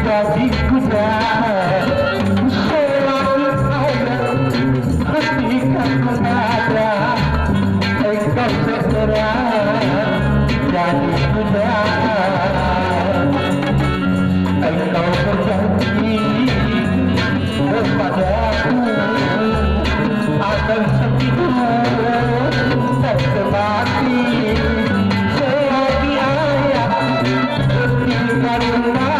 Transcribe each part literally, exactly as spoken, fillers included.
Jadi kuda, selagi ayah hentikan kuda, engkau segera jadi kuda. Engkau berjanji kepadaku akan setia dan sebakti selagi ayah hentikan kuda.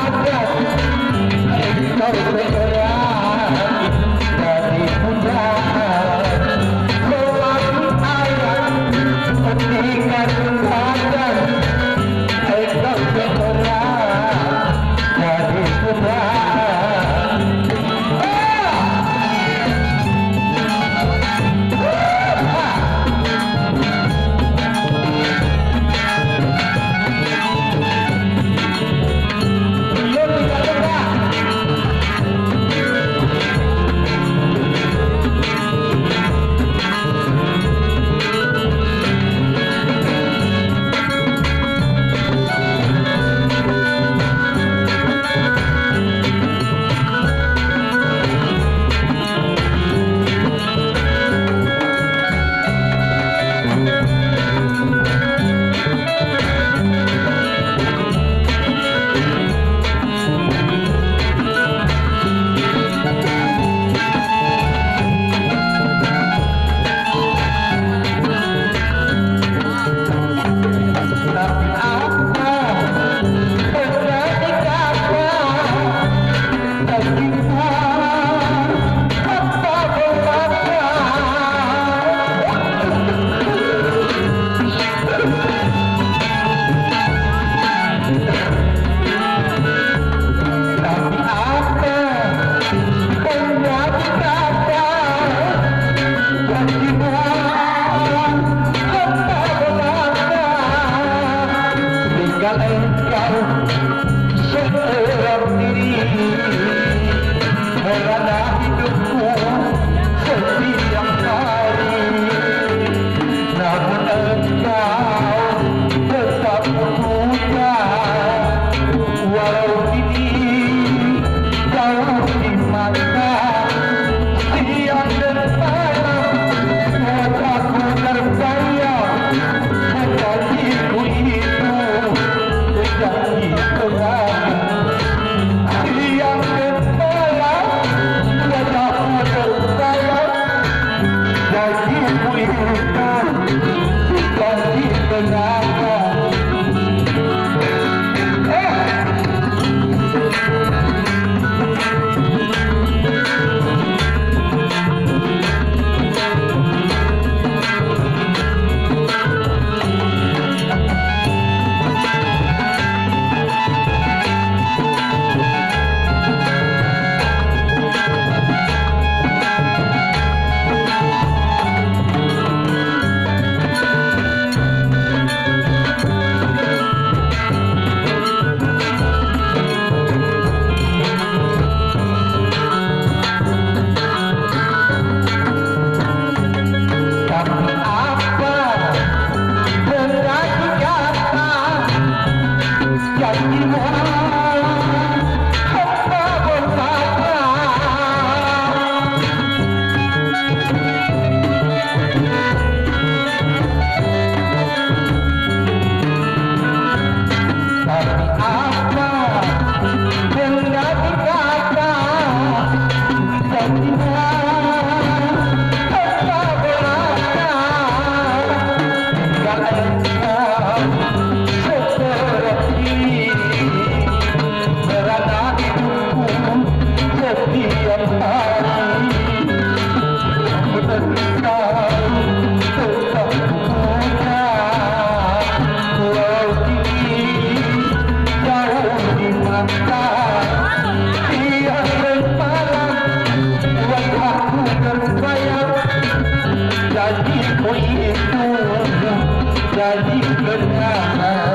Engkau segera jadi kuda. Selagi ayah hentikan kuda, engkau segera jadi kuda. Tinggal engkau seorang diri, merana hidupku setiap hari. Namun engkau tetap kupuja, walau kini jauh di mata. Siang dan malam wajahku terbayang, menjanjiku itu janji terang. Siang dan malam wajahku terbayang, janjiku itu janji terang. Tapi apa berarti kata janji Tuhan hamba berkata? Tapi apa dengan kata dan Tuhan hamba berkata? Tinggal engkau seperti merana hidupku setiap hari. Engkau tetap kupuja, walau kini jauh di mata. Siang dan malam wajahku terbayang, janjimu itu jadi kenangan.